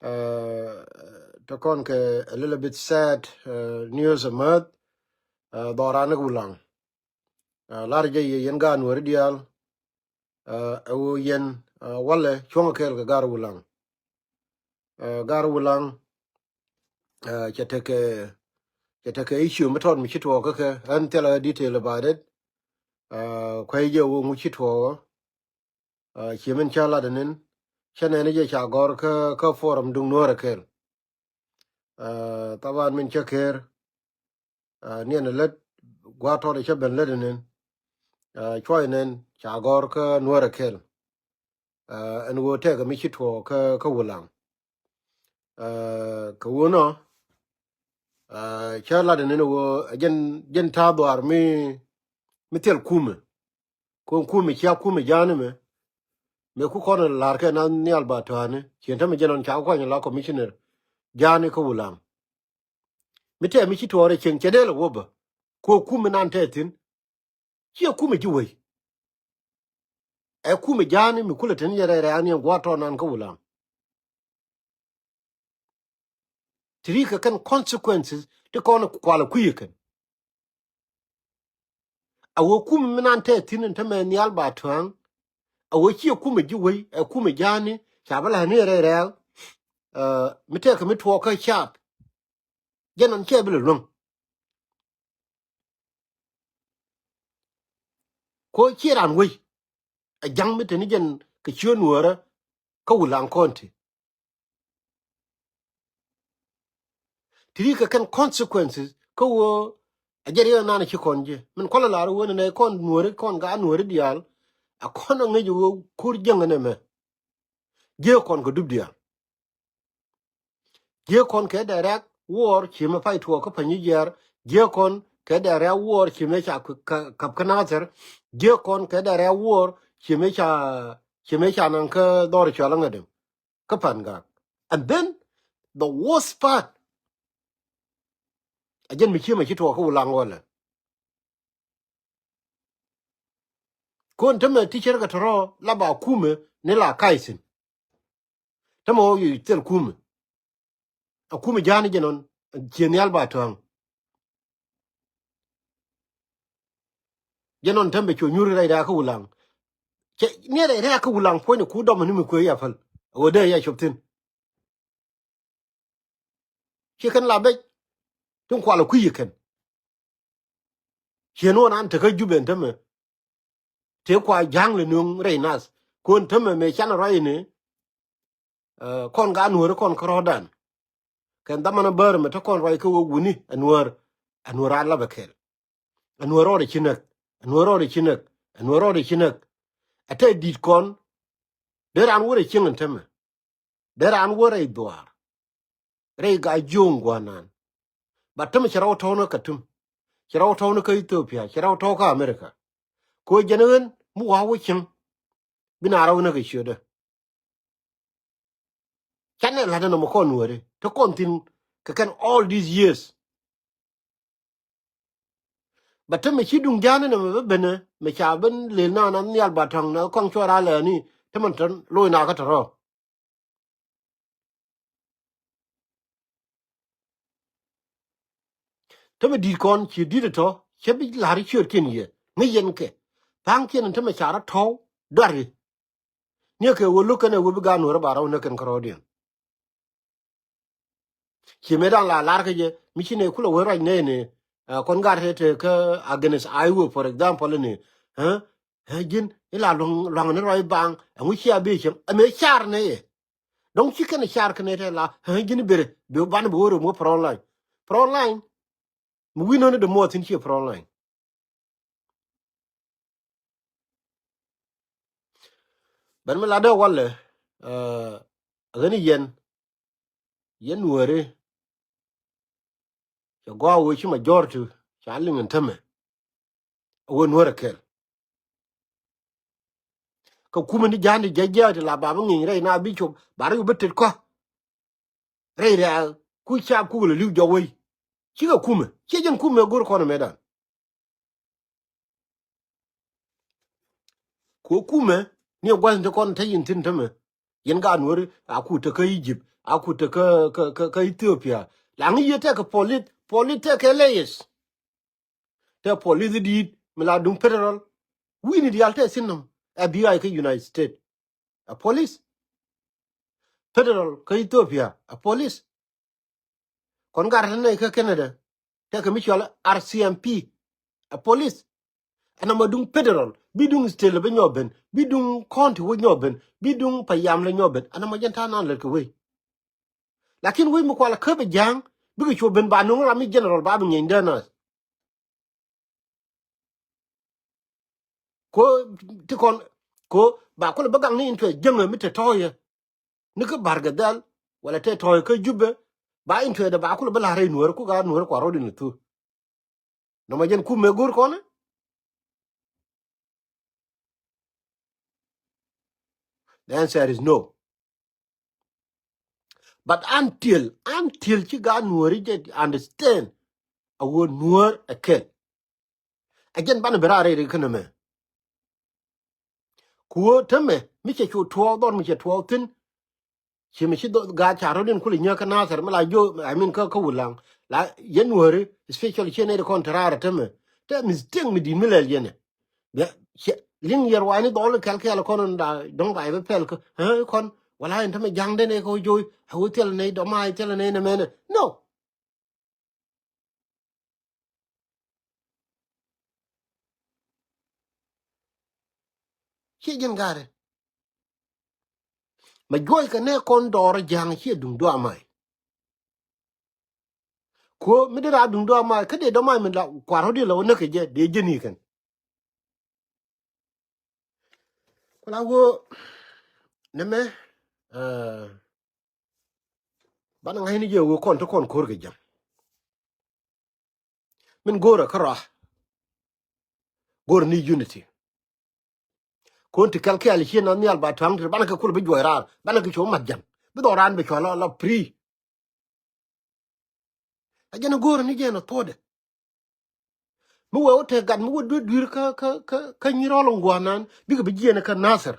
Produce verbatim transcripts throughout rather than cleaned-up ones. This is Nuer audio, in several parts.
Te kɔn kɛ a little bit sad news emäth. Dhɔran ni kɛ Wulaŋ. Lar jɛ yɛ yɛn gaat Nuääri diaal. Ɛ ɣöö yɛn walɛ cuɔ̱ŋ kɛɛl kɛ gaat Wulaŋ. Gaat Wulaŋ cɛ tekɛ, cɛ tekɛ issue mi tɔt mi ci tuɔɔk kä kɛ, ɣän thilɛ detail about it. Kuay jɛ ɣöö ŋu ci tuɔɔk ɣä. Ciɛ min cä lat ɛ nin, cä nɛn jɛ ca gɔr kä, kä forum duŋ Nuäär ɛ kɛɛl. Thaban min cä ker niɛn ɛ lät gua̱a̱th tɔt ɛ cä ben lät ɛ nin. Cuɔy nɛn ca gɔr kä Nuäär ɛ kɛɛl. Ɛn ɣöö tɛkɛ mi ci tuɔɔk kä, kä Wulaŋ. Kɛ ɣöö nɔ cä lat ɛ nin ɣöö jɛn, jɛn ta̱a̱ dhuaar mi, mi thil kumɛ. Kɔn kumɛ cia kumɛ ja̱a̱ni mɛ. Mɛ ku kɔn lar kɛ na nhial ba tɔ̱a̱ni. Cien tämɛ jɛn ɔn ca kuany la commissioner ja̱a̱ni kä Wulaŋ. Mi tɛɛ mi ci tuɔɔr ɛ cieŋ cɛ dee lɛ wä bä. Kɔ kumɛ nan tɛɛ thi̱n. Ciɛ kumɛ ji̱ wei. Ɛ kumɛ ja̱a̱ni mi kulɛ teni jɛ rɛy rɛy an yɛn gua̱a̱r tɔɔr nan kä Wulaŋ. Ti ri kɛ kɛn consequences ti kɔn kualɛ kui̱ kɛn. A wä kumɛ mi nan tɛɛ thi̱n in tämɛ nhial ba tua̱a̱ŋ. A wä ciɛ kumɛ ji̱ wei, ɛ kumɛ ja̱a̱ni ca bä la̱ni rɛy rɛy. Mi tɛɛ kɛ mi tuɔɔk kä caap. Jɛn ɔn cɛ bi lɛ luäŋ. Ko ciɛ ran wei. A ja̱ŋ mi teni jɛn kɛ ciö Nuäärä kä Wulaŋ kɔn ti. Ti ri kɛ kɛn consequences kä wä a jɛ riɛk nan ci kɔn jiɛ. Min kualɛ lar wä ni nɛ kɔn Nuääri, kɔn gaat Nuääri diaal. A kɔn a ŋäc wä kur jäŋ ɛn ɛmɛ. Jiɛ kɔn kɛ dup diaal. Jiɛ kɔn kɛ direct war ci mɛ pay tuɔɔk kä Panyijiar. Jiɛ kɔn kɛ direct war ci mɛ ca kap kä Nathir. Jiɛ kɔn kɛ direct war ci mɛ ca, ci mɛ ca naŋ kä dhɔr cual ŋädem kä Pangak. And then the worst part, a jɛn mi ci mɛ ci tuɔɔk kä Wulaŋ walɛ. Kɔn tämɛ ti cɛr kɛ tɔrɔ la ba kumɛ ni la ka̱y thi̱n. Tämɛ wä yi thil kumɛ. A kumɛ ja̱a̱ni jɛ nɔn, ciɛ nhial ba tɔ̱a̱ŋ. Jɛ nɔn tämɛ cu nyuri rɛy rɛ̈ɛ̈kä Wulaŋ. Cɛ ni rɛy rɛ̈ɛ̈kä Wulaŋ puɔ̱nyɛ ku dɔmɛ ni mi kuëë ya päl. A wä dee ya cop thi̱n. Ci kɛn la bɛc tin kualɛ kui̱ yi kɛn. Ciɛ nuɔn an tekä Jubɛ ɛn tämɛ. Tëë kua ja̱a̱ŋ lɛ nöŋ rɛy nath. Kɔn tämɛ mëë can ruac ni. Kɔn gaat Nuääri kɔn kärɔ̱dan. Kɛn dhaman a bäär mɛ te kɔn ruac kä wä wuni a Nuäär. A Nuäär a lapɛ kɛl. A Nuäär rɔɔdɛ ci näk. A Nuäär rɔɔdɛ ci näk. A Nuäär rɔɔdɛ ci näk. A te di̱t kɔn. Dee raan wä rɛy cieŋ ɛn tämɛ. Dee raan wä rɛy dhuaar. Rɛy Gaa-jiɔŋ gua̱a̱nan. Ba tämɛ cɛ rɔw tɔ̱w ni Katum. Cɛ rɔw tɔ̱w ni kä Ethiopia. Cɛ rɔw tɔ̱w kä America. Kɛ ɣöö jɛn ɣän mi wa̱a̱ wä cieŋ. Bi na rɔw ni kɛ ciötdä. Canɛ la̱t ɛn nɔmɔ kɔn Nuääri te kɔn thi̱n kɛ kɛn all these years. Ba te mɛ ci duŋ ja̱a̱n ɛn nɔmɔ bä benɛ mɛ ca ben lel na na nhial ba tɔ̱ŋ na kɔŋ cuɔr a lɛɛni te mɛn tɔ̱n loc na kä tɔ̱rɔ. Te mɛ di̱t kɔn ci di̱t ɛ tɔ̱ cɛ bi la̱r ciötkiɛn yɛ ŋäc yɛn kɛ tha̱a̱ŋkiɛn te mɛ ca rɔ tɔ̱w duari. Niɛ kɛ wä lo̱k kɛn ɛ wä bi gaat Nuäärä ba rɔw näk kɛn kärɔɔdiɛn. Ci mëë da̱ŋ la lar kä jɛ mi ci nɛ kulɛ wee ruac nɛy ni kɔn gat te te kä against Iowa, for example ni. Ɛ ji̱n ila luaŋ ni ruac baŋ ɛŋu cia bi cieŋ ɛ mëë car nɛy ɛ. Dɔ̱ŋ ci kɛn car kɛn ɛ te la ɛ ji̱n iberɛ bi ban bi wä röm wä front line. Front line mi wi̱n nöni dee muɔth thi̱n ciɛ front line. Bɛn mi latdä walɛ ɣän yɛn, yɛn Nuääri. Cɛ gɔaa wee ci majority ca liŋ ɛn tämɛ. A wee Nuäär ɛ kɛl. Kä kumɛ ni ja̱a̱n ti jiac jiac ti la ba bi ŋi̱i̱ny rɛy na bi cop ba rɛy wä bi tet kɔ̱. Rɛy rɛ̈ɛ̈k ku caap kuk lɛ li̱w jɔk wei. Cikɛ kumɛ ciɛ jɛn kumɛ go̱r kɔn ɛmɛ dan. Ku kumɛ ni ɛ gua̱th in te kɔn te yin thi̱n tämɛ. Yɛn gaat Nuääri a ku te kä Egypt, a ku te kä, kä, kä, kä Ethiopia. La ŋi̱i̱c yɛ tekɛ police, police tekɛ layers. Te police di̱i̱t mi la duŋ federal. Wi̱i̱ni diaal te thi̱n nɔm. F B I kä United States, a police. Federal kä Ethiopia, a police. Kɔn gat te nɛy kä Canada, tekɛ mi cɔal R C M P, a police. Ɛn nɔmɔ duŋ federal, bi duŋ state lɛ bi nyɔk ben, bi duŋ county wä nyɔk ben, bi duŋ payam lɛ nyɔk ben. Ɛn nɔmɔ jɛn ta̱a̱ nan lät kɛ wei. Lakin wei mi kual kä bi ja̱a̱ŋ, bikɛ cu ben ba nuŋ ram mi general ba bi ŋiɛny dee nath. Ko ti kɔn, ko ba kulɛ bi gaŋ ni interest jäŋä mi te tɔ̱ɔ̱yɛ. Ni kä Bargadhal, wala te tɔ̱ɔ̱yɛ kä Jubɛ, ba interest dɛ ba kulɛ bi la̱r rɛy Nuäär, ku gaat Nuäär kua rɔ̱diɛn ni thur. Nɔmɔ jɛn kumɛ go̱o̱r kɔn? The answer is no. But until, until ci gaat Nuääri jɛ understand a ɣöö Nuäär ɛ kɛl, a jɛn banɛ ben raar rɛy ri kä nɛmɛ. Ku ɣöö tämɛ mi cɛ cu tuɔɔk dhɔr mi cɛ tuɔɔk thi̱n. Ci mi ci dhɔ-, gaat ca rɔ̱diɛn kulɛ nyääk kä Nathir mi la jiö, I mean, kä, kä Wulaŋ. La yɛn Nuääri, especially ci nɛy ti kɔn te raar tämɛ. Te mistake mi di̱i̱t mi lɛl yɛn ɛ. Bia, cɛ, liŋ yɛr wani dhɔl kɛl kɛl kɔn da dɔŋ ba yɛ bi pɛl kä, ɛ, kɔn, wala ɛn tämɛ ja̱ŋ den ɛ kɛ wä jo̱o̱c, ɛ wä thil nɛy dɔma, ɛ thil nɛy nɛmɛnɛ. No. Ciɛ jɛn garɛ. Ma juɔc kɛ nɛ kɔn dɔɔr ja̱a̱ŋ ciɛ duŋ duamay. Kuɔ mi dee raa duŋ duamay kä dee dɔmay mi la kua̱r rɔ̱diɛn la wä näk kɛ jɛ dee jɛn ikɛn. Ku la wä nɛmɛ, eh, banɛ ŋa̱cni jɛ wä kɔn ti kɔn ko̱r kɛ jɛm. Min go̱o̱rä kärɔa. Go̱o̱rä ni unity. Ko̱n ti kɛl kɛɛl cië na nhial ba tua̱ŋ ti banɛ kɛ kul bi juɔc raar, banɛ kɛ cu mat jɛn. Bi dhɔk raan bi cua la, la free. A jɛn a go̱o̱rä ni jɛn a thuɔ̱ɔ̱dɛ. Mi wee wä te gat mi wä duer duer kä, kä, kä, kä Nyirɔl in gua̱a̱nan, bikɛ bi jiɛn kä Nathir.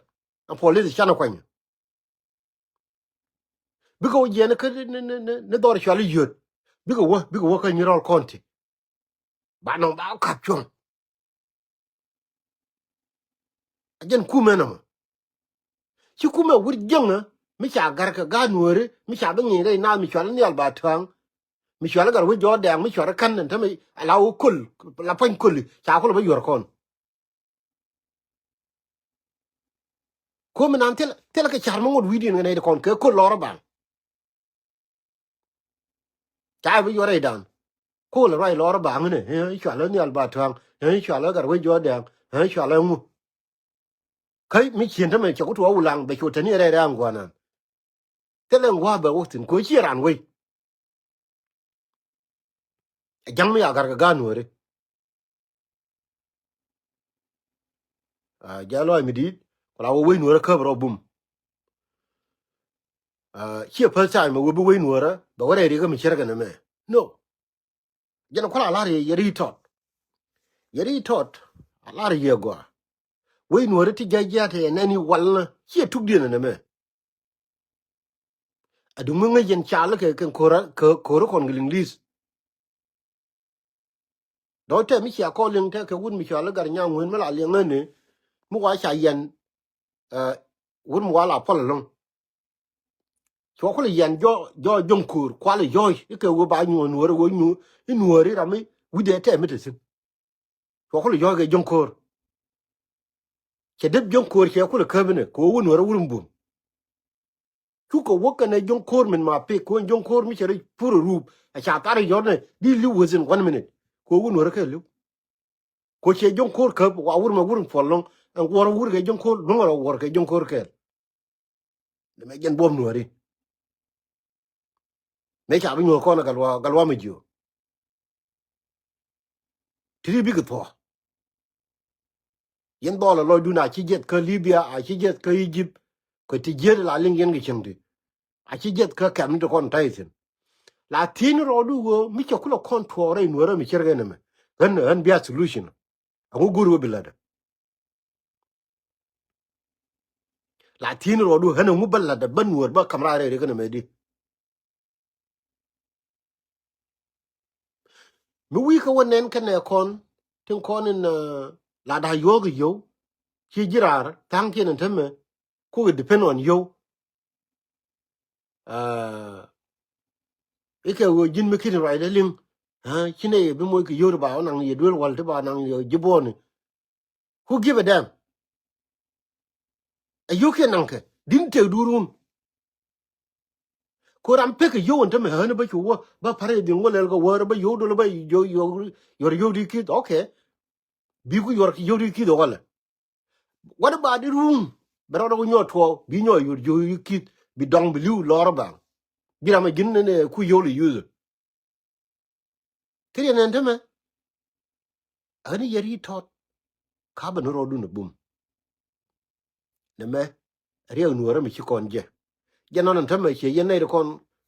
A police canɛ kuany. Bikɛ wä jiɛn kä ni, ni, ni, ni, ni dhɔr cual i̱ yöt. Bikɛ wä, bikɛ wä kä Nyirɔl County. Ba nɔŋ ba wä kap cuɔ̱ŋ. A jɛn kumɛ nɔmɔ. Ci kumɛ wur jiäŋä, mi ca gär kɛ gaat Nuääri, mi ca bi ŋi̱i̱c rɛy naath mi cual i̱ nhial ba tua̱a̱ŋ. Mi cual i̱ gat wec jɔɔk dɛɛŋ, mi cual i̱ kän ɛn tämɛ, ala wä köl, la pua̱ny köli, ca kulɛ bä yuɔr kɔn. Komi nan thil, thil kɛ car mi ŋot wi̱i̱diɛn kɛ nɛy ti kɔn kɛ köl lɔr i̱ baŋ. Ca bi yuɔr rɛydan. Köl ruac lɔr i̱ baŋ inɛ, ɛ, cual i̱ nhial ba tua̱a̱ŋ, ɛ, cual i̱ gat wec jɔɔk dɛɛŋ, ɛ, cual i̱ ŋu. Kä mi cien tämɛ cɛ ku tuɔɔk Wulaŋ bɛ cu teni rɛy rɛy aŋ gua̱a̱nan. Thilɛ ŋua̱a̱ bɛ wä thi̱n kɛ ɣöö ciɛ raan wei. Ɛ ja̱ŋ mi a gär kɛ gaat Nuääri. A, jɛ lɔc mi di̱i̱t, ku la wä wec Nuäärä käp rɔ bum. A, ciɛ first time wä bi wec Nuäärä bɛ wä rɛy rikä mi cär kɛ nɛmɛ. No. Jɛn ku la lar yɛ, yɛ ri tɔt. Yɛ ri tɔt, a lar yɛ gɔaa. Wec Nuäärä ti jiac jiac te yɛ nɛn i̱ walnä, ciɛ tukdiɛn ɛ nɛmɛ. A duŋ mi ŋäc yɛn cal kɛ, kɛ ko̱r, kɛ ko̱r kɔn kɛ Liŋli̱th. Dɔ̱ tɛ mi cia kɔn liŋ tɛ kɛ wut mi cɔal i̱ Gat Nyaŋ Wen mi la liŋ ŋäni mi wa ca yɛn, ɛ, wut mi wa la puɔl ɛlɔ̱ŋ. Cua kulɛ yɛn jɔɔ, jɔɔ Jɔ̱ŋ Ko̱o̱r kualɛ jɔɔc i̱ kɛ ɣöö ba nyuɔ̱ɔ̱n Nuääri ɣöö nyuɔ̱ɔ̱n i̱ Nuääri ram mi wi̱cdɛ tɛ mi te thi̱n. Cua kulɛ jɔɔc kɛ Jɔ̱ŋ Ko̱o̱r. Cɛ dep Jɔ̱ŋ Ko̱o̱r cɛ kulɛ käp inɛ kɛ ɣöö wä Nuäärä wur mi bum. Cukɛ wä kɛnɛ Jɔ̱ŋ Ko̱o̱r min ma pek kɛ ɣöö Jɔ̱ŋ Ko̱o̱r mi cɛ rɛy pur ɛ ruup ɛ ca thar i̱ yɔ̱tnɛ di li̱w within one minute. Kɛ ɣöö wä Nuäärä kɛ li̱w. Kɛ ɣöö cɛ Jɔ̱ŋ Ko̱o̱r käp wa wur mɛ wur mi puɔl lɔ̱ŋ ɛn guɔ̱r wä wur kɛ Jɔ̱ŋ Ko̱o̱r luäŋ rɔ guɔ̱r kɛ Jɔ̱ŋ Ko̱o̱r kɛɛl. Dee mɛ jɛn buɔ̱m Nuääri. Mëë ca bi nyuɔ̱th kɔn ɛ Gatluak, Gatluak mi jiö. Ti ri bikɛ thuɔ̱k. Yɛn dhɔl ɛ lɔcdun a ci jiɛth kä Libya, a ci jiɛth kä Egypt. Kɛ ti jiɛth la liŋ yɛn kɛ cieŋ ti. A ci jiɛth kä kɛm ni ti kɔn ta̱y thi̱n. La thi̱n rɔɔdu ɣöö mi cɛ kulɛ kɔn tuɔɔk rɛy Nuäärä mi cär kɛ nɛmɛ. Ɣän, ɣän bia solution. Ɛŋu go̱o̱ri wä bi lätdä? La thi̱n rɔɔdu ɣän ɛŋu bä la̱tdä bä nuäär bä ka̱m raar rɛy ri kɛnɛ mɛ di. Mi wi̱i̱ kä wä nɛn kɛnɛ kɔn tin kɔn in, uh, la da̱a̱ yuɔ̱ɔ̱k i̱ yio̱w. Ci ji̱ raar tha̱a̱ŋkiɛn in tämɛ kuk i̱ depend on yio̱w. Uh, ikɛ ɣöö ji̱n mi ki̱n ruacdä li̱ŋ. Uh, ci nɛ yɛ bi moc kɛ yio̱w ti ba wä naŋ yɛ duel wal ti ba naŋ yɛ ji̱ buɔ̱ɔ̱ni. Who give a damn? Ɛ yio̱w kiɛ naŋkɛ di̱n tëëk duurun. Ko ram pek ɛ yio̱w ɛn tämɛ ɣän bä cu wä bä pa̱r yɛ dhi̱n wä lɛl kɛ wäär bä yio̱w dol bä yio̱w yio̱w yio̱w di ki̱th. Okay. Bi ku yuɔr yio̱w di ki̱th ɛ wälɛ. What about di ruun? Bɛ rɔɔdɛ ku nyɔɔt tuɔɔk bi nyɔɔt yuɔr yio̱w di ki̱th bi dɔŋ bi li̱w lɔr baŋ. Bi ram ɛ ji̱n nɛn ɛ ku yio̱w lɛ yuth. Thiriɛ nɛn tämɛ. Ɣän yɛ ri tɔt. Ka bɛ ni rɔɔdun ɛ bum. Nɛ mɛ riɛk nuɔɔrä mi ci kɔn jɛ. Jɛ nɔn ɛn tämɛ ciɛ yɛn nɛy ti kɔn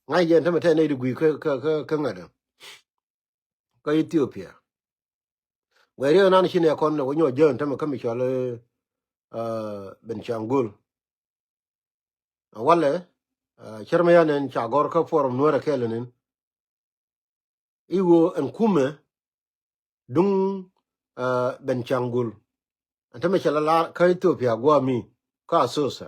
ŋa̱c jɛ ɛn tämɛ tɛ nɛy ti gui̱i̱ kä kä kä kä ŋa̱t ɛ. Kä Ethiopia. Guɛ riɛk nan ci nɛ kɔn lɛ wä nyɔk jɛ ɛn tämɛ kä mi cɔl, uh, Benshangul. Walɛ, uh, cär mi yan ɛn ca gɔr kä forum nuɔɔrä kɛɛl ɛn ɛn. I̱ ɣöö ɛn kumɛ duŋ, uh, Benshangul. Ɛn tämɛ cɛ la lar kä Ethiopia guami kä Asosa.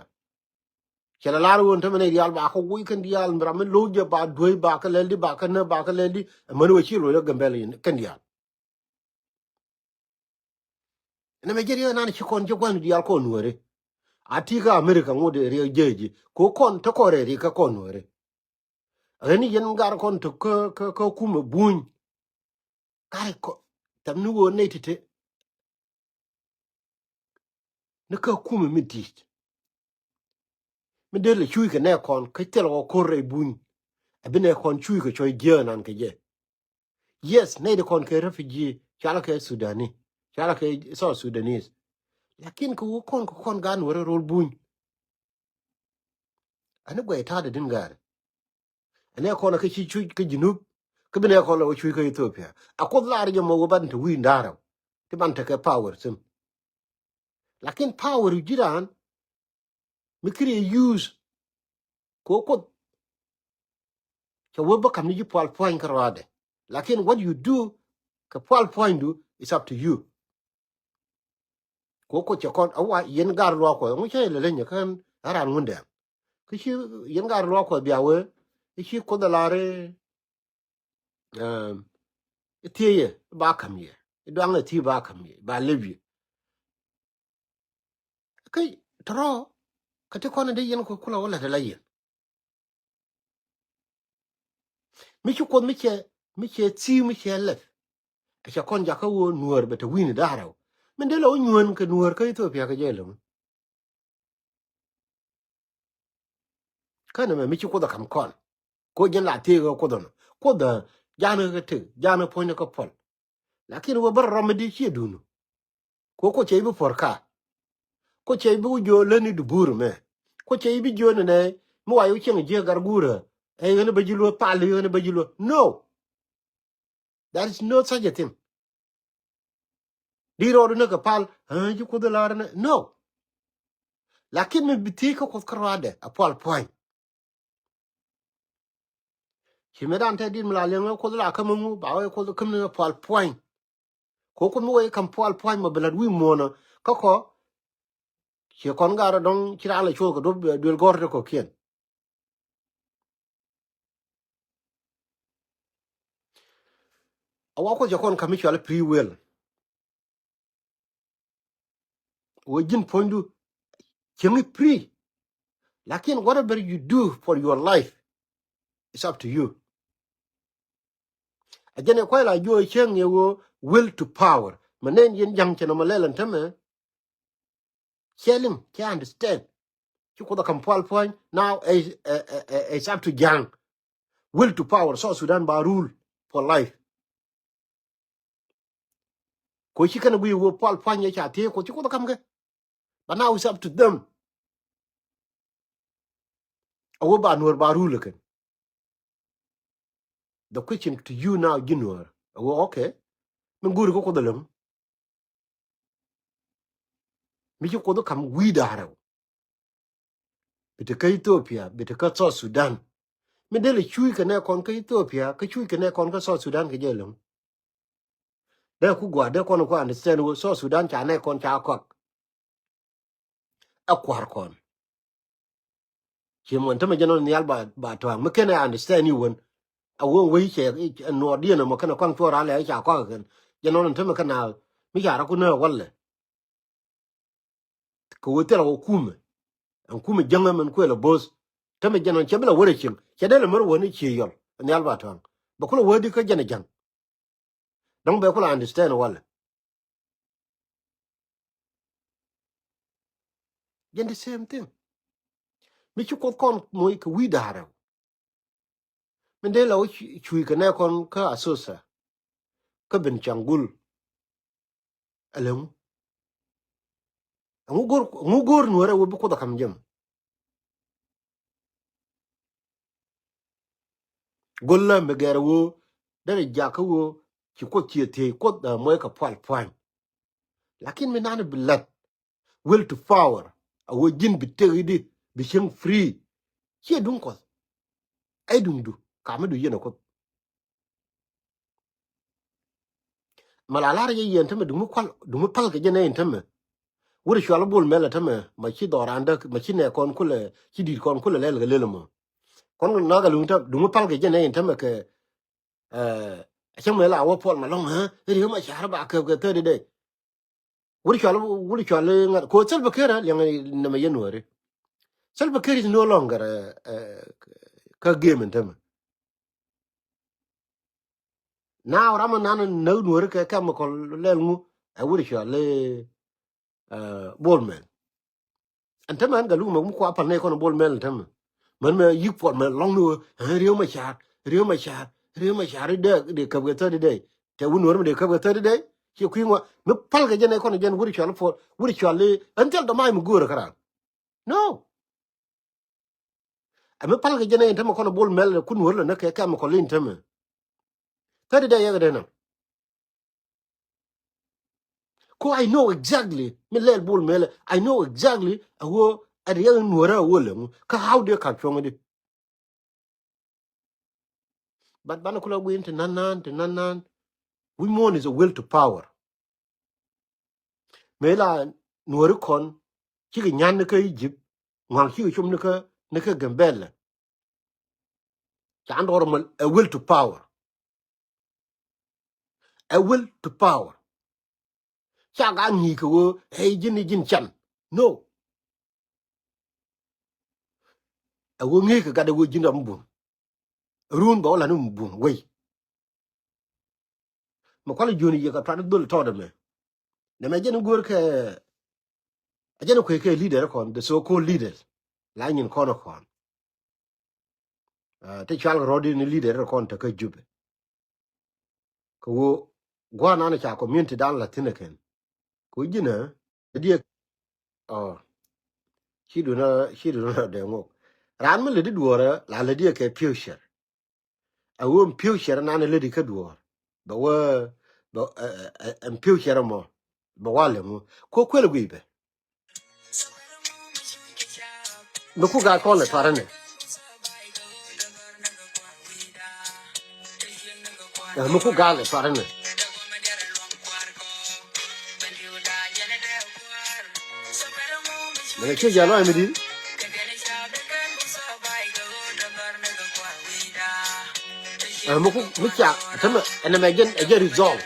Cɛ la lar ɣöö ɛn tämɛ nɛy diaal ba kä woc kɛn diaal mi ram mi lo̱c jɛ ba dueec ba kä lɛl di ba kä nä ba kä lɛl di. Ɛmän wee ci lo̱c kä Gambɛl kɛn diaal. Ɛn ɛmɛ jɛ riɛk nan ci kɔn jɛ gua̱n diaal kɔn nuääri. A ti kä America ŋot riɛk jɛ ji̱ ko kɔn te kɔn rɛy riɛk kä kɔn nuääri. Ɣän yɛn gar kɔn tök kä kä kä kumɛ buny. Gar kɔ tɛm ni ɣöö nɛy ti̱ti̱. Ni kä kumɛ mi ti̱i̱t. Mi dee lɛ cuc kɛ nɛ kɔn kä thil ɣɔw ko̱r rɛy buny. Ɛ bi nɛ kɔn cuc kɛ cuɔ̱c jiääk nan kɛ jɛ. Yes, nɛy ti kɔn kɛ refugee, cualɛ kɛ Sudani, cualɛ kɛ South Sudanese. Lakin kɛ wä kɔn kɛ kɔn gan wä rɛ rol buny. Ani guɛy ta̱a̱dɛ din gaari. Ɛn ɛ kɔn kä ci cuc kä Junub, kä bi nɛ kɔn lɛ wä cuc kä Ethiopia. A Kuoth lar jɛ mɔ wä ban te wi̱i̱ nda̱rä ti ban tekɛ power thi̱n. Lakin power ji̱ raan mi kiri use ko Kuoth. Cɛ wä bä kam ni ji̱ pual pua̱ny kä ruaadɛ. Lakin what you do kɛ pual pua̱nydu is up to you. Ko Kuoth cɛ kɔn a wa yɛn gar luaak Kuɔth ŋu cɛ lɛ leny kän a raan ŋundɛ. Kä ci yɛn gar luaak Kuɔth bia wee i̱ ci Kuoth a lar i̱, um, i̱ thiee yɛ i̱ ba ka̱m yɛ i̱ duaŋ i̱ thiee ba ka̱m yɛ ba lep yɛ. Kä tɔrɔ kä ti kɔn in dee yɛn Kuoth kulɛ wä lät ala yɛn. Mi ci Kuoth mi cɛ mi cɛ thi̱i̱ mi cɛ lɛth. A cɛ kɔn jakä wä nuäär bɛ te wi̱i̱ni da̱rä wä min dee lɛ wä nyuän kɛ nuäär kä Ethiopia kɛ jɛ lɛ wä. Kä nɛmɛ mi ci Kuoth ɛ ka̱m kɔn ko jɛn la thiee kɛ Kuoth ɛnɔ. Kuoth ɛ ja̱a̱n kɛ tëk ja̱a̱n kɛ puɔ̱ny kɛ puɔl. Lakin wä bä rɔm mi di ciɛ duun. Ko Kuoth cɛ i̱ bi puɔr ka. Kuoth cɛ i̱ bi wä jiö lätni dubuur mɛ. Kuoth cɛ i̱ bi jiö nɛnɛ mi wa yɛ wä cieŋ jiɛ gar guurä. Ɛ ɣän bä ji̱ luä pal ɣän bä ji̱ luä. No. There is no such a thing. Di rɔɔdu ni kɛ pal ɛ ji̱ Kuoth lar ni no. Lakin mi bi thiec kä Kuoth kä ruaadɛ a pual pua̱ny. Ci mëë dan te dit mi la liɛŋ wee Kuoth la käm ŋu ba wee Kuoth käm ni pual pua̱ny. Ko Kuoth mi wee ka̱m pual pua̱ny ma bi la̱t wi̱i̱ muɔ̱ɔ̱nä kä kɔ. Ci kɔn gar dɔ̱ŋ ci raan la cuɔth kɛ duɔ̱p duel gɔ̱r te kɔ̱kiɛn. A wa Kuoth cɛ kɔn ka̱m mi cual free will. Wee ji̱n puɔ̱nydu cieŋ i̱ free. Lakin whatever you do for your life, it's up to you. A jɛn ɛ kuay la juɔc cieŋ yɛ wee will to power. Mɛ nɛn yɛn ja̱ŋ cɛ nɔmɔ lɛl ɛn tämɛ. Cɛ liŋ cɛ understand. Ci Kuoth a ka̱m pual pua̱ny now, eh, eh, eh, eh, it's up to ja̱ŋ. Will to power South Sudan ba rule for life. Ko ci kɛn a guiy wee pual pua̱ny yɛ ca thiee Kuoth ci Kuoth a ka̱m kɛ. But now it's up to them. A wee ba nuɔr ba rule kɛn. The question to you now ji̱ nuɔr a wee okay. Min guuri kä Kuoth a läŋ. Mi ci Kuoth a ka̱m wi̱i̱ da̱rä wä. bi te kä Ethiopia, bi te kä South Sudan. Mi dee lɛ cuuc kɛ nɛ kɔn kä Ethiopia, kä cuuc kɛ nɛ kɔn kä South Sudan kɛ jɛ lɛŋ. Dee ku gua̱a̱r dee kɔn ku understand wä South Sudan ca nɛ kɔn ca kɔak. Ɛ kua̱r kɔn. Ci mɔn tämɛ jɛ nɔn nhial ba, ba tua̱a̱ŋ. Mi kɛn ɛ understand i̱ wän. A wä wei cɛ, ɛ nuɔɔr diɛn ɛmɔ kɛn ɛ kɔaŋ cuɔr alɛ ca kɔak kɛn. Jɛ nɔn tämɛ kɛn a mi ca rɔ ku nɛ walɛ. Kɛ wä thil a wä kumɛ. Ɛn kumɛ jäŋä mɛn kuël a bo̱o̱th. Tämɛ jɛ nɔn cɛ bi la wär a cieŋ. Cɛ dee lɛ mär wä ni cie yɔl. Nhial ba tua̱a̱ŋ. Bɛ ku la wä di kä jɛn a jäŋ. Dɔ̱ŋ bɛ ku la understand walɛ. Jɛn the same thing. Mi ci Kuoth kɔn moc kɛ wi̱i̱ da̱a̱r rɛw. Min dee la wä cu-, cuuc kɛ nɛ kɔn kä Asosa. Kä Benishangul. Ɛlɛ ŋu. Ɛŋu go̱o̱r, ɛŋu go̱o̱r nuɔrɛ wä bi Kuoth a kam jɛ mɔ. Go̱l lä mi gɛr wä derɛ jakä wä ci Kuoth ciɛ thiec Kuoth, ɛ, muɔc kɛ pual pua̱ny. Lakin mi nan bi la̱t will to power a wä ji̱n bi tek i̱di bi cieŋ free. Ciɛ duŋ Kuɔth. Ɛ duŋdu kamä du yɛn a Kuoth. Ma la lar jɛ yɛn tämɛ duŋ mi kual, duŋ mi pal kɛ jɛ nɛ in tämɛ. Wur cual Bol Mel tämɛ, ma ci dhɔran däk, ma ci nɛ kɔn kulɛ, ci dit kɔn kulɛ lɛl kɛ lel mɔ. Kɔn na kɛ luŋ tämɛ, duŋ mi pal kɛ jɛ nɛ in tämɛ kɛ, ɛ, cäŋ mɛ la wä Paul Malong, ɛ, riw ma car ba kɛ kɛ thirty day. Wur cual, wur cual ŋa̱t, ko Salva Kiir, ɛ, liɛŋ nɛ mɛ yɛ nuɔri. Salva Kiir is no longer, ɛ, ɛ, kä game in tämɛ. Now ram nan näk nuɔri kɛ chemical lɛl ŋu ɛ wur cual, ɛ, Bol Mel. Ɛn tämɛ ɛn Galuk mɛ mi kua pal nɛ kɔn Bol Mel ɛn tämɛ. Mɛn mɛ yik puɔt mɛ lɔŋ ni wä, ɛ, riw ma car, riw ma car, riw ma car i̱ dee, dee käp kɛ thirty day. Tɛ wun nuɔri mi dee käp kɛ thirty day. Ci kui̱ ŋuan mi pal kɛ jɛn ɛ kɔn jɛn wur cual puɔt, wur cual i̱ ɛn thil dɔ̱ma̱a̱c mi go̱o̱rä kä raan. No. Ɛ mi pal kɛ jɛn ɛ in tämɛ kɔn Bol Mel kun wä lɛ ni kɛ chemical in tämɛ. Thirty day yɛ kɛ dee nɔ. Ko I know exactly mi lɛl Bol Mel, I know exactly a wä ɛ riɛk in nuɔrä a wä lɛ ŋu kä how dee ka̱p cuɔ̱ŋ di. But banɛ kulɛ gui̱n ti nan nan, ti nan nan. Wi̱c muɔ̱ɔ̱n is a will to power. Mëë la nuɔ̱ri kɔn cikɛ nyan ni kä Egypt, ŋua̱ŋ cikɛ com ni kä, ni kä Gambɛlɛ. Ca ndɔɔr mal a will to power. A will to power. Ca gaa ŋi̱i̱c kɛ ɣöö ɛ ji̱n i̱ ji̱n can. No. Ɛ ɣöö ŋi̱i̱c kɛ gat ɛ ɣöö ji̱n ram bum. Run bɛ wä la ni bum wei. Mɛ kualɛ jiöni yɛ kɛ tuat dhol tɔɔt ɛmɛ. Nɛmɛ jɛn go̱o̱r kɛ, a jɛn kuec kɛ leader kɔn, the so called leaders. La nyin kɔn kɔn. Ah, ti cual kɛ rɔɔdi ni leader kɔn te kä Jubɛ. Kɛ ɣöö gua̱a̱r nan ca community dan la thin ɛ kɛn. Kɛ ɣöö ji̱n ɛ diɛ. Oh. Ci dun a, ci dun a dee ŋok. Raan mi ledi duɔɔrɛ la ledi kɛ future. A wee in future nan ledi kä duɔɔr. Bɛ wee, bɛ, ɛ, ɛ, ɛ, in future mɔ. Bɛ wa lɛ ŋu. Ko kuɛl guiy bɛ. Mi ku gaa kɔn lɛ tuarɛ nɛ. Ɛ, mi ku gal ɛ tuarɛ nɛ. Mɛ ciɛ jɛ lɔc mi di. Ɛ, mi ku, mi ca, tämɛ, ɛn ɛmɛ jɛn, ɛ jɛ resolve.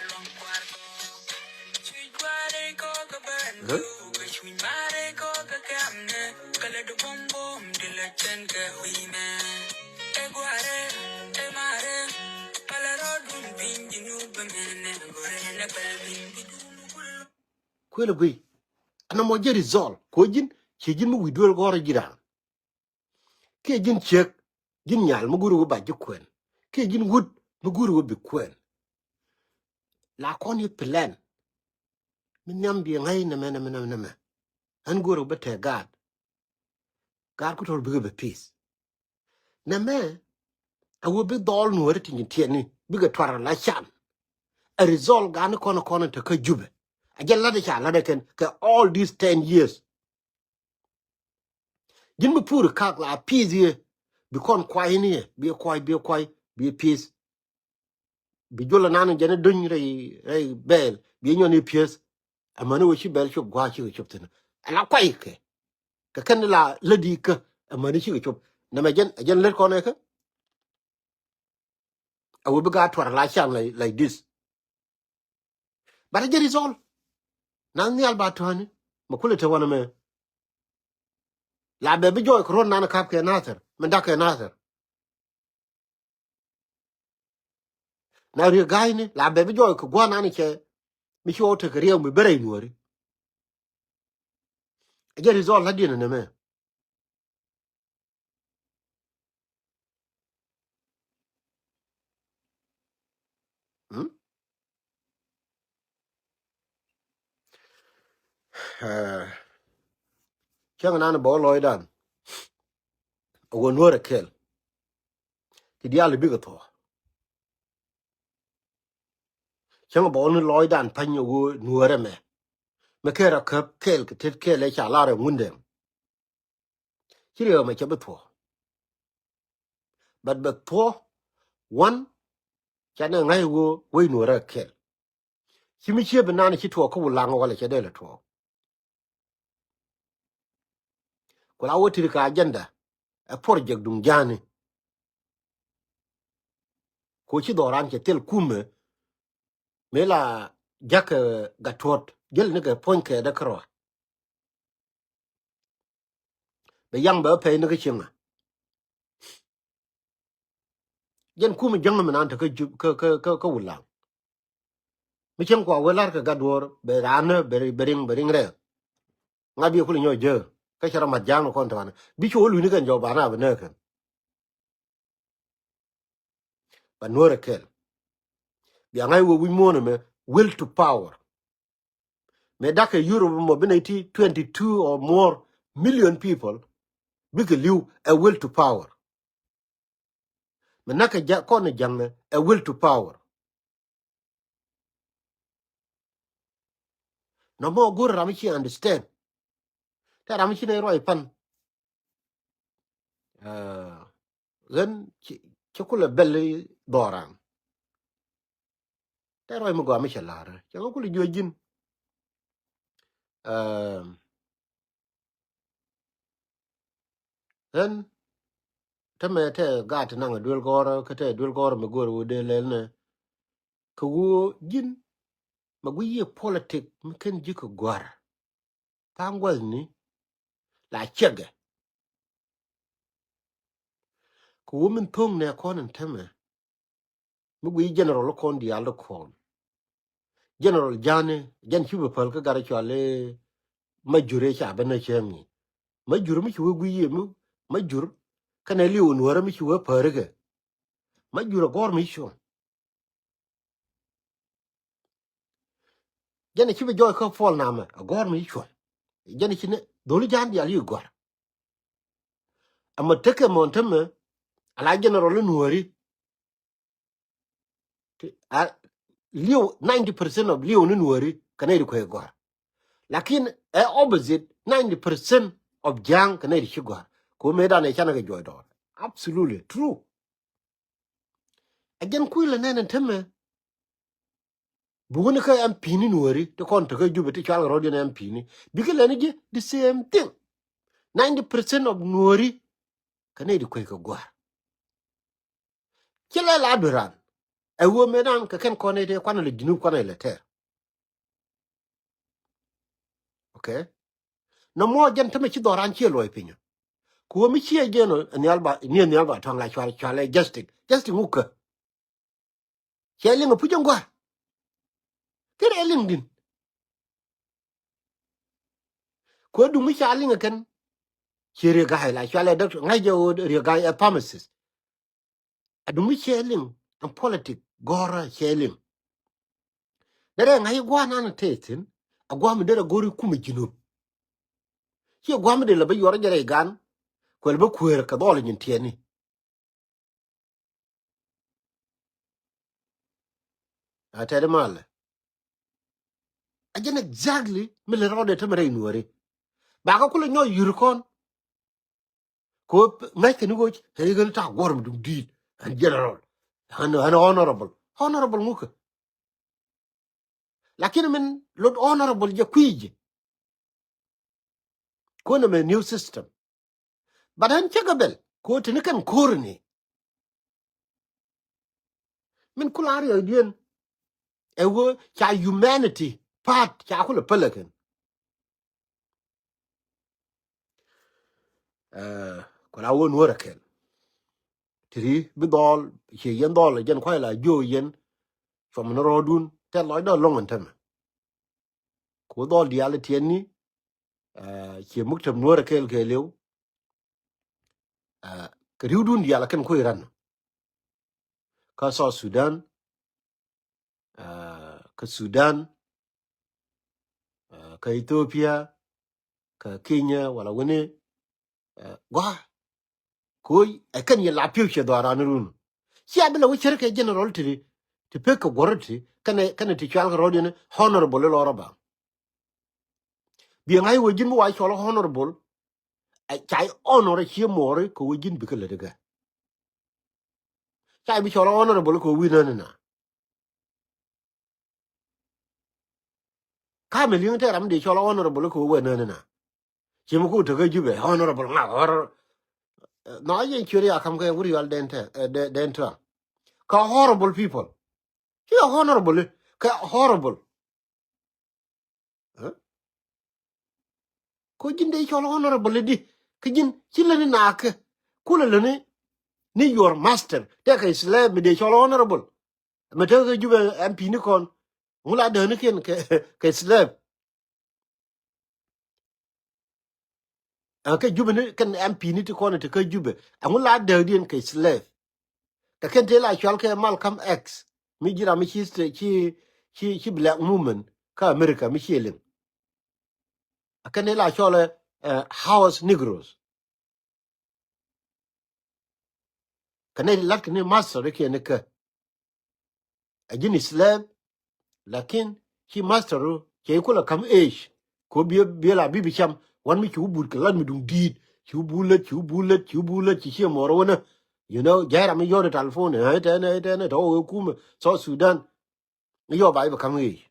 Ɛ? Kuël ɛ guiy. Ɛn ɛmɔ jɛ resolve. Kɛ ɣöö ji̱n, ciɛ ji̱n mi wi̱i̱ duel gɔ̱rä ji̱ raan. Kiɛ ji̱n ciek, ji̱n nyal mi go̱o̱ri wä ba ji̱ kuɛn. Kiɛ ji̱n wut mi go̱o̱ri wä bi kuɛn. La kɔn i̱ plan. Mi nhiam biɛ ŋa̱c nɛmɛ, nɛmɛ, nɛmɛ, nɛmɛ. Ɣän go̱o̱ri wä bä tɛk gaat. Gaat ku tɔr bikɛ bɛ peace. Nɛmɛ, a wä bi dhɔl nuɔ̱ɔ̱ri ti nyin tiɛtni, bikɛ tuar la can. A result gani kɔn kɔn te kä Jubɛ. A jɛ lat ca lat kɛn kɛ all these ten years. Ji̱n mi pur kak la pi̱i̱th yɛ. Bi kɔn kuay ni yɛ. Bi kuay, bi kuay, bi pi̱i̱th. Bi jol anan jɛn i̱ duny rɛy, rɛy bɛɛl. Bi nyɔn i̱ pi̱i̱th. Amäni wä ci bɛl cop gua̱a̱ cikɛ cop thi̱n. Ala kuay kɛ. Kɛ kɛn la lädi kä amäni cikɛ cop. Nɛmɛ jɛn, jɛn lät kɔn ɛ kä. A wä bi gaa tuar la can like, like this. But a jɛ result. Nath nhial ba tɔ̱ni. Ma kulɛ te wanɛ mɛ. La bɛ bi jɔɔy kɛ ruɔ̱n nan kap kɛ Nathir. Min dak kɛ Nathir. Na riek ga̱a̱cni la bɛ bi jɔɔy kɛ gua̱n an cɛ mi ci ɣɔw tekɛ riɛk mi ben rɛy nuɔ̱ɔ̱ri. A jɛ result la diɛn ɛnɛ mɛ. Hmm? Eh, cäŋ nan bä wä lɔcdan. A wä nuɔ̱ɔ̱rɛ kɛl. Ti diaal bikɛ thuɔ̱k. Cäŋ bä wä ni lɔcdan pa̱ny a wä nuɔ̱ɔ̱rɛ mɛ. Mɛ kɛɛr a käp kɛl kɛ tet kɛl ɛ ca lar ɛ ŋundɛ. Ci riɛk ɛmɛ cɛ bi thuɔ̱k. But bɛ thuɔ̱k wan ca nɛ ŋa̱c ɣöö wec nuɔ̱ɔ̱rä kɛl. Ci mi cië bi naan ci tuɔɔk kä Wulaŋ walɛ cɛ dee lɛ tuɔɔk. Ku la wä tir kɛ agenda ɛ project duŋ ja̱a̱ni. Ku ci dhɔran cɛ thil kumɛ mëë la ja̱kɛ Gattuot jiël nikɛ puɔ̱nykɛ dee kärɔa. Bɛ yaŋ bɛ pɛy ni kä cieŋä. Jɛn kumɛ jäŋä mi naan te kä Jub, kä, kä, kä, kä Wulaŋ. Mi cieŋ kua wee lar kɛ Gatduɔɔr bɛ raan bɛ, bɛ riŋ, bɛ riŋ rɛɛ. Ŋa bi kulɛ nyɔk jek kä cɛ rɔ mat ja̱a̱ŋ ni kɔn te wanɛ bi cu wä luny ni kɛn jɔk banɛ a bɛ nääk kɛn. Ba nuɔ̱ɔ̱rɛ kɛl. Bia ŋa̱c wee wi̱c muɔ̱ɔ̱n ɛmɛ will to power. Mëë da̱k kɛ Europe mɔ bi nɛy ti twenty two or more million people bikɛ li̱w ɛ will to power. Mëë na̱k kɛ ja̱ kɔn ni ja̱ŋ ɛ will to power. Nɔmɔ go̱r ram mi ci understand. Tɛ ram mi ci nɛy ruac pan. Ɣän ci, ci kulɛ bɛl dhɔran. Tɛ ruac mi gɔaa mi cɛ la̱r cɛ ɣä kulɛ juɔc ji̱n. Ɣän tämɛ tɛ gaat ti naŋ a duel gɔ̱rä kä tɛ duel gɔ̱rä mi go̱r ɣöö dee lɛl nɛ. Kɛ ɣöö ji̱n mɛ guiy yiëë politik mi ken ji̱ kɛ gua̱r. Tha̱a̱ŋ gua̱thni la ciɛkɛ. Kɛ ɣöö min tho̱o̱ŋ nɛ kɔn in tämɛ mi guiy general kɔn diaal di kɔn. General Ja̱a̱ni jɛn ci bi päl kä gat cual i̱ Majur i̱ ca ben a cäŋ i̱ Majur mi ci wee guiy i̱ mi Majur kɛnɛ liw in wärä mi ci wee päri kɛ. Majur a gɔr mi cuɔ̱ŋ. Jɛn a ci bi jɔɔc kä puɔl namɛ a gɔr mi cuɔ̱ŋ. Jɛn a ci ni dholi Ja̱a̱n diaal i̱ gɔr. Ama tekɛ mɔn tämɛ a la general in wääri. Ti a liw ninety percent of liw ni nuɔri kɛ nɛy di kuɛ gɔ̱a̱r. Lakin ɛ opposite, ninety percent of Ja̱a̱ŋ kɛ nɛy di ci gɔ̱a̱r. Ko mëë dan ɛ canɛ kɛ juɔc dɔɔr. Absolutely true. A jɛn kui̱ lɛ nɛn ɛn tämɛ. Bi wuni kä M P ni nuɔri ti kɔn tekä Jubɛ ti cual kɛ rɔ̱diɛn M P ni bikɛ lɛni ji̱ the same thing. Ninety percent of nuɔri kɛ nɛy di kuɛ kɛ gɔ̱a̱r. Ci lɛ la dueran. Ɛ ɣöö mëë dan kɛ kɛn kɔn ɛ tëë kuanɛ lɛ Junub kuanɛ lɛ tɛɛr. Okay. Nɔmɔ jɛn tämɛ ci dhɔran ciɛ luɔi pinyä. Ku ɣöö mi ciɛ jɛn ɔ nhial ba ni nhial ba tuaŋ la cual cual ɛ Justin. Justin ŋukä. Ciɛ liŋ ɛ puc ɛn gua̱a̱r. Thil ɛ liŋ din. Ku ɛ duŋ mi ca liŋ ɛ kɛn. Ciɛ Riek Gai la cual ɛ doctor ŋa̱c jɛ ɣöö Riek Gai ɛ pharmacist. Ɛ duŋ mi ciɛ liŋ ɛn politic gɔ̱rä ciɛ liŋ. Derɛ ŋa̱c gua̱a̱r nan tëë thi̱n. Ɛ gua̱a̱r mi derɛ go̱ri kumɛ Junub. Ciɛ gua̱a̱r mi derɛ lɛ bä yuɔr jɛ rɛy gan. Kuɛl bä kueer kɛ dhɔl nyin tiɛni. A tɛt malɛ. A jɛn exactly mi lɛ rɔɔdɛ tämɛ rɛy nuɔri. Bakä kulɛ nyɔk yur kɔn. Ko ŋa̱c kɛ ni ɣöö ɛ ɣän ta̱a̱ guɔ̱r mi duŋ di̱i̱t. Ɣän general. Ɣän, ɣän honorable. Honorable ŋukä. Lakin min lot honorable jɛ kui̱ jɛ. Ko nɛmɛ new system. But ɣän cä kɛ bɛl ko tini kɛn ko̱r ni. Min kula riɛkdiɛn ɛ ɣöö ca humanity part ca kulɛ pälä kɛn. Ɛ, kula wä Nuɔ̱ɔ̱r ɛ kɛl. Tiri bi dhɔl ciɛ yɛn dhɔl ɛ jɛn kuay la jiö yɛn. Cuɔm ni rɔɔdun tɛth lɔcdä loŋ ɛn tämɛ. Ku dhɔl diaal tiɛtni, ɛ, ciɛ muktäb Nuɔ̱ɔ̱r ɛ kɛɛl kɛɛliw. Ɛ, kɛ ri̱wdun diaal kɛn kui̱ ran. Kä South Sudan, ɛ, kä Sudan, ɛ, kä Ethiopia, kä Kenya, wala wini, ɛ, gɔaa. Ko̱ ɛ kɛn yɛ la future dhɔaran run. Cia bi la wä cär kɛ general ti, ti pek kɛ guɔ̱r ti kɛnɛ, kɛnɛ ti cual kɛ rɔɔdiɛn honorable lɔrɔ ba. Biɛ ŋa̱c wä ji̱n bi wa cɔl honorable. Ɛ ca honor cie muɔri kɛ wä ji̱n bikɛ lät kɛ. Ca bi cɔl honorable kɛ wä wi̱n nän na. Ka mi liŋ tɛ ram di cɔl honorable kɛ wä wä nän na. Ci mi ku tekä Jubɛ honorable ŋa hor. Nɔ yɛn ciöt ya kam kɛ wur yɔal den tɛ, ɛ, den, den tɛ. Ka horrible people. Ci honorable kɛ horrible. Ɛ? Ko ji̱n dee cɔl honorable di. Kä ji̱n ci läni nakä. Kulɛ läni ni your master. Tɛ kɛ slave mi dee cɔl honorable. Mi te kɛ Jubɛ M P ni kɔn. Ŋu la dääni kiɛn kɛ, kɛ slave. Ɛ, kä Jubɛ ni kɛn M P ni ti kɔn ti kä Jubɛ. Ɛŋu la dääkdiɛn kɛ slave. Kɛ kɛn tëë la cual kɛ Malcolm X. Mi ji̱ ram mi ci, ci, ci, ci black movement kä America mi ci liŋ. Ɛ kɛn tëë la cual, ɛ, house Negroes. Kɛ nɛy ti lat kɛ ni master kiɛ ni kä. Ɛ ji̱n slave, lakin ci master ru cɛ kulɛ kam age. Ko biɛ, biɛ la bi bi cam wan mi ci wä but kɛ lat mi duŋ di̱i̱t. Ci wä but lät, ci wä but lät, ci wä but lät, ci ciɛ muɔr wänä. You know, jɛɛra mi yɔt telephone, ɛ, tɛnɛ, tɛnɛ, tɔ wä kumɛ South Sudan. Yɔ ba i̱ bi kam age.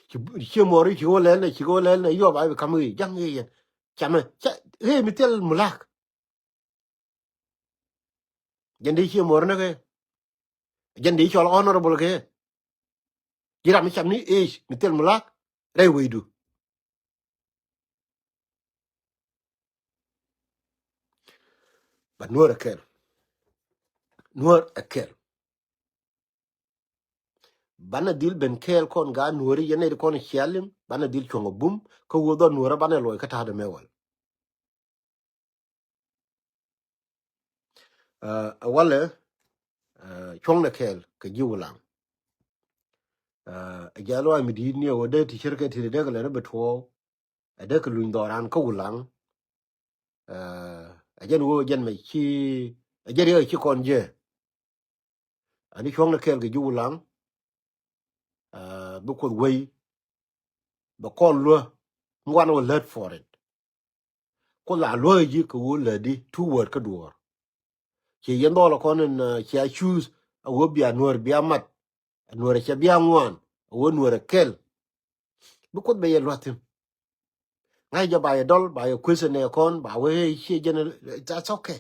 Ci, ci muɔri ci wä lɛl nɛ, ci wä lɛl nɛ, yɔ ba i̱ bi kam age, jaŋ age yɛn. Camɛ, ca, age mi thil mulak. Jɛn di ci muɔri nɛ kɛ. Jɛn di cɔl honorable kɛ. Ji̱ ram mi cam ni age mi thil mulak rɛy wecdu. Ba Nuɔr ɛ kɛl. Nuɔr ɛ kɛl. Banɛ dhil ben kɛɛl kɔn gaat Nuɔri yɛn nɛy ti kɔn cialim, banɛ dhil cuɔ̱ŋ ɛ bum kä wuɔth ɔ Nuɔrä banɛ luɔc kä ta̱a̱dɛ mɛ wal. Ɛ, ɛ walɛ, ɛ, cuɔ̱ŋnɛ kɛɛl kɛ ji̱ Wulaŋ. Ɛ, ɛ jɛ luaac mi di̱i̱t ni ɛ wä dee ti cärkɛ ti dee kɛ lɛn ɛ bi tuɔɔk. Ɛ dee kɛ luny dhɔran kä Wulaŋ. Ɛ, ɛ jɛn wä jɛn mɛ ci, ɛ jɛn riɛk ci kɔn jɛ. Ani cuɔ̱ŋnɛ kɛɛl kɛ ji̱ Wulaŋ. Ɛ, bi Kuoth wei. Bɛ kɔn luä. Ŋuan wä lät for it. Kuoth la luäk ji̱ kɛ ɣöö lätdi two word kä duɔ̱ɔ̱r. Ciɛ yɛn dhɔl kɔn in, ɛ, cia choose a ɣöö bia Nuɔr bia mat. A Nuɔr cɛ bia ŋuan a ɣöö Nuɔr ɛ kɛl. Bi Kuoth bɛ yɛ lua̱th thi̱n. Ŋa̱c jɛ ba yɛ dɔl ba yɛ question nɛ kɔn ba wee ciɛ jɛn, that's okay.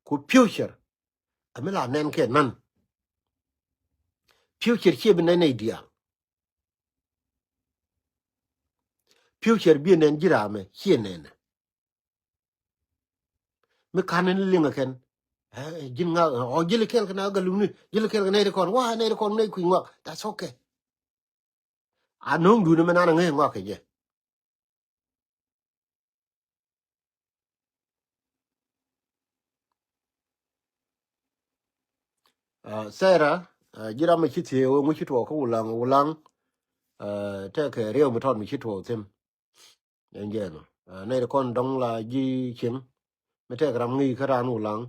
Ku future. Ami la nɛn kɛ nan. Future ciɛ bi nɛn nɛy diaal. Future bi nɛn ji̱ raamɛ ciɛ nɛnɛ. Mi kan ni liŋ kɛn. Ɛ, ji̱n ŋa, ɔ, ji̱ li kɛl kɛ na galumni, ji̱ li kɛl kɛ nɛy ti kɔn, wa, nɛy ti kɔn nɛy kui̱ ŋɔak. That's okay. A no̱o̱ŋ duni mi nan ŋäc ŋɔak kɛ jɛ. Ɛ, Sarah, ɛ, ji̱ ram mi ci thiee wee ŋu ci tuɔɔk kä Wulaŋ, Wulaŋ, ɛ, tɛkɛ riɛw mi tɔt mi ci tuɔɔk thi̱n. Ɛn jɛn ɔ. Ɛ, nɛy ti kɔn dɔ̱ŋ la ji̱ cieŋ. Mi tɛk ram ŋi̱i̱c kä raan Wulaŋ.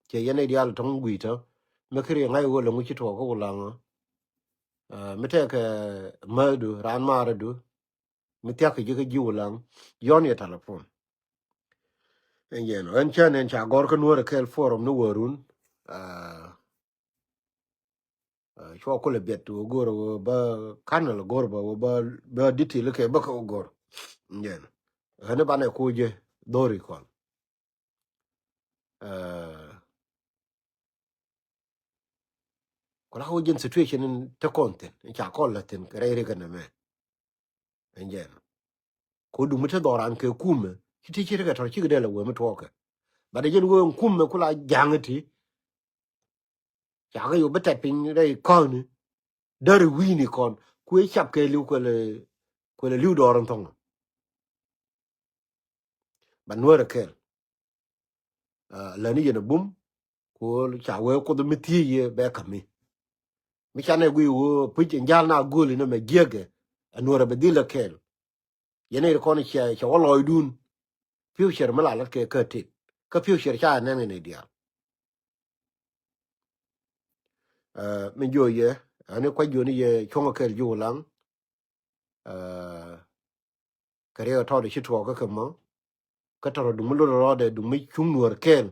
Ciɛ yɛn nɛy diaal tɔ̱ŋ gui̱c tɔ. Mi kɛ riɛk ŋa̱c ɣöö lɛ ŋu ci tuɔɔk kä Wulaŋ ɔ. Ɛ, mi tɛk, ɛ, mäthdu, raan maaradu. Mi thia̱k kɛ ji̱ kä ji̱ Wulaŋ. Yɔ̱n yɛ telephone. Ɛn jɛn ɔ, ɛn cä nɛn ca gɔr kä Nuɔrɛ kɛl forum ni wärun. Aa, aa, cua kulɛ biɛt wä go̱r wä bä kanɛl go̱r bä wä bä, bä ditil kɛ bä kɛ wä go̱r. Ɛn jɛn ɔ. Ɣän i̱ banɛ koc jɛ dhori kɔn. Aa, Ku la wä jɛn situation in te kɔn thin, in ca kɔn la thin kɛ rɛy rikɛ nɛmɛ. Ɛn jɛn. Ko duŋ mi te dhɔran kɛ kumɛ, ci ti ci rikɛ tɔr cikɛ dee la wee mi tuɔɔkɛ. Bat jɛn wee in kumɛ ku la jaŋ ti. Ca kɛ yo bi tɛt piny rɛy kɔni. Däri wi̱i̱ni kɔn. Kuɛ cap kɛ liw kuɛ lɛ, kuɛ lɛ liw dɔɔr in thɔŋ. Ba Nuɔrɛ kɛl. Aa, läni yɛn a bum, ku ca wee Kuoth mi thiec yɛ bɛ kämi. Mi canɛ guiy wee puc in jal na go̱o̱li ni mɛ jiäkɛ, a Nuɔrɛ bɛ dhil a kɛl. Yɛn a yɛr kɔn cɛ, cɛ wä lɔɔcdun. Future mi la lät kɛ kä tit. Kä future ca nɛn kɛ ni diaal. Aa, mi jiɔ yɛ, ani kuac jiɔni yɛ cuɔ̱ŋ a kɛl ji̱ Wulaŋ. Aa, kɛ riɛk tɔɔdɛ ci tuɔɔk kä kɛ mɔ. Kä tɔrɔ duŋ mi lot rɔɔdɛ duŋ mi cuŋ Nuɔr kɛɛl.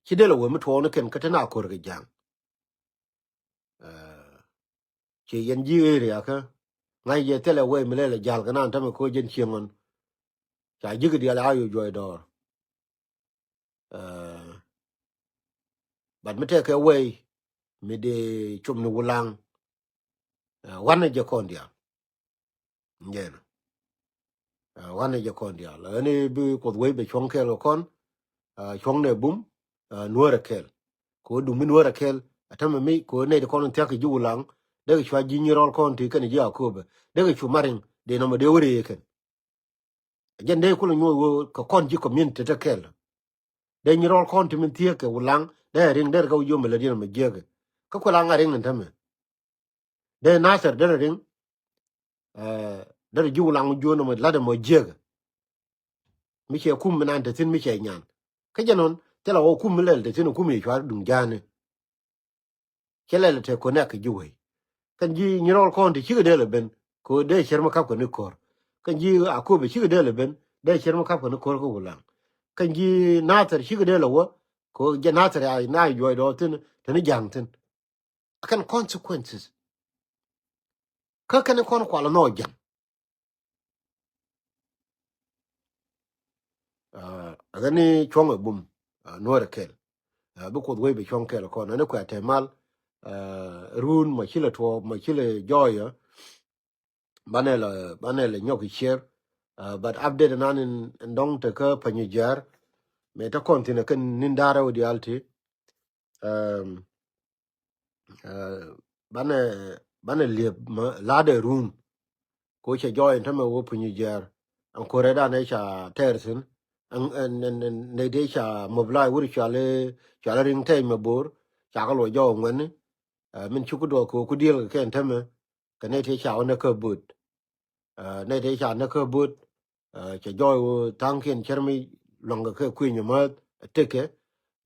Ci dee lɛ wee mi tuɔɔk ni kɛn kä te na ko̱r kɛ ja̱a̱ŋ. Aa, ci yɛn ji̱ area kä ŋa̱c jɛ thilɛ wee mi lɛl ɛ ja̱l kɛ naan tämɛ ko̱ jɛn cieŋ ɣɔn. Ca ji̱ kɛ diaal a yo juɔc dɔɔr. Aa, bat mi tɛkɛ wei mi dee com ni Wulaŋ. Aa, wanɛ jɛ kɔn diaal. Jɛn. Aa, wanɛ jɛ kɔn diaal. Aa, ni bi Kuoth wei bɛ cuɔ̱ŋ kɛɛl kɛ kɔn. Aa, cuɔ̱ŋ nɛ bum. Aa, Nuɔrɛ kɛl. Ko duŋ mi Nuɔrɛ kɛl. A tämɛ mi ko nɛ di kɔn thiak kɛ ji̱ Wulaŋ. Dee kɛ cua ji̱ Nyirɔl kɔn ti kɛn ji̱ Aköbɛ. Dee kɛ cu mariŋ. Dee nɔmɔ dee wä ree kɛn. Jɛn dee kulɛ nyuɔth wee kɛ kɔn ji̱ community te kɛl. Dee Nyirɔl kɔn ti min thieek kɛ Wulaŋ dee riŋ dee rɛ kɛ wi̱c yom mi lät yɛn mɛ jiäkɛ. Kä kuɛ la ŋa̱ riŋ ni tämɛ. Dee Nathɛr dee rɛ riŋ. Aa, dee rɛ ji̱ Wulaŋ juɔ̱n mɛ lat mɔ jiäkɛ. Mi cɛ kum mi nan te thi̱n mi cɛ nyan. Kä jɛn ɣän thilɛ wä kum mi lɛl te thi̱n kum yɛ cua duŋ ja̱a̱ni. Cɛ lɛl te connect kɛ ji̱ wei. Kɛn ji̱ Nyirɔl kɔn ti cikɛ dee lɛ ben ko dee cɛr mi kap kɛ ni ko̱r. Kɛn ji̱ Aköbɛ cikɛ dee lɛ ben dee cɛr mi kap kɛ ni ko̱r kä Wulaŋ. Kɛn ji̱ Nathɛr cikɛ dee lɛ wä ko jɛ Nathɛr a na juɔc dɔɔr thi̱n te ni ja̱a̱ŋ thi̱n. A kɛn consequences. Kä kɛn kɔn kualɛ nɔ jɛn. Aa, a ɣän ni cuɔ̱ŋ ɛ bum, aa, Nuɔrɛ kɛl. Aa, bi Kuoth wei bɛ cuɔ̱ŋ kɛl kɔn, ani kuɛ a tɛmal, aa, run ma ci lɛ tuɔɔk, ma ci lɛ jɔɔyä. Banɛ lɛ, banɛ lɛ nyɔk i̱ cier. Aa, but update nan in, in dɔŋ te kä Panyijär. Mɛ te kɔn thin ɛ kɛn nin da̱rɛ wä diaal ti. Aa, banɛ, banɛ liep ma ladɛ run. Ko cɛ jɔɔy in tämɛ wä Panyijär. Ɛn ko̱rɛ dan ɛ ca tɛɛr thi̱n. Ɛn, ɛn, ɛn, ɛn, nɛ dee ca mobilize wur cuali, cuali riŋ tɛɛc mɛ bo̱r. Ca kɛ luɔ jɔɔk ŋuɛni. Aa, min cuk duɔk kɛ wä ku diel kɛ kɛn tämɛ. Kɛ nɛ tëë ca wä nɛ kä böt. Aa, nɛ tëë ca nɛ kä böt. Aa, cɛ jɔɔy wä tha̱a̱ŋkiɛn cär mi luaŋkɛ kɛ kui̱ny mäth tekɛ.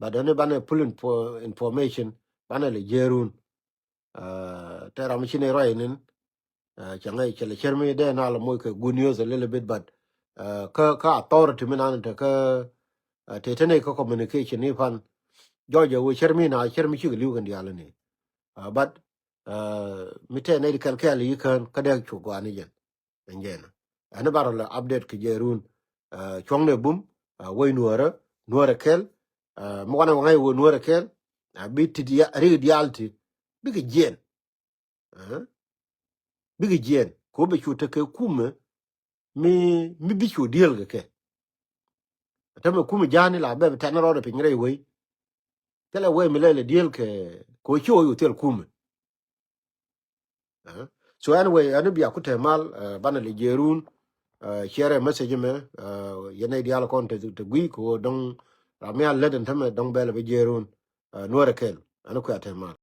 But ɛn i̱ banɛ full info-, information banɛ lɛ jiɛɛrun. Aa, tɛ ram mi ci ni ruac inin. Aa, cɛ ŋäc cɛ lɛ cär mi dee na lɛ moc kɛ good news a little bit, but, aa, kä, kä authority mi nan te kä, aa, te te ni kä communication ni pan. Jɔɔc ɛ wä cär mi na cär mi cikɛ li̱w kɛn diaal ni. Aa, but, aa, mi tɛ nɛy ti kɛl kɛɛl yi kään kä dee cu gɔaa ni jɛn. Ɛn jɛn. Ɛn i̱ bar lɛ update kɛ jɛ run. Aa, cuɔ̱ŋ nɛ bum, aa, wec Nuɔrɛ, Nuɔrɛ kɛl. Aa, mi wanɛ waŋä wä Nuɔrɛ kɛl. Aa, bi ti dia-, rik diaal ti. Bikɛ jiɛn. Aa, bikɛ jiɛn. Ko bɛ cu tekɛ kumɛ. Mi, mi bi cu diel kɛ kɛ. Tämɛ kumɛ ja̱a̱ni la bɛ bi tɛn rɔɔdɛ piny rɛy wei. Thilɛ wee mi lɛl diel kɛ ko ci wä yu thil kumɛ. Aa. So anyway, ani bia ku te mal, aa, banɛ lɛ jiɛɛrun, aa, share message mɛ, aa, yɛn nɛy diaal kɔn te, te gui̱ ko dɔŋ ram mi a lät ɛn tämɛ dɔŋ bɛl bi jiɛɛrun, aa, Nuɔrɛ kɛl, ani kuɛ a te mal.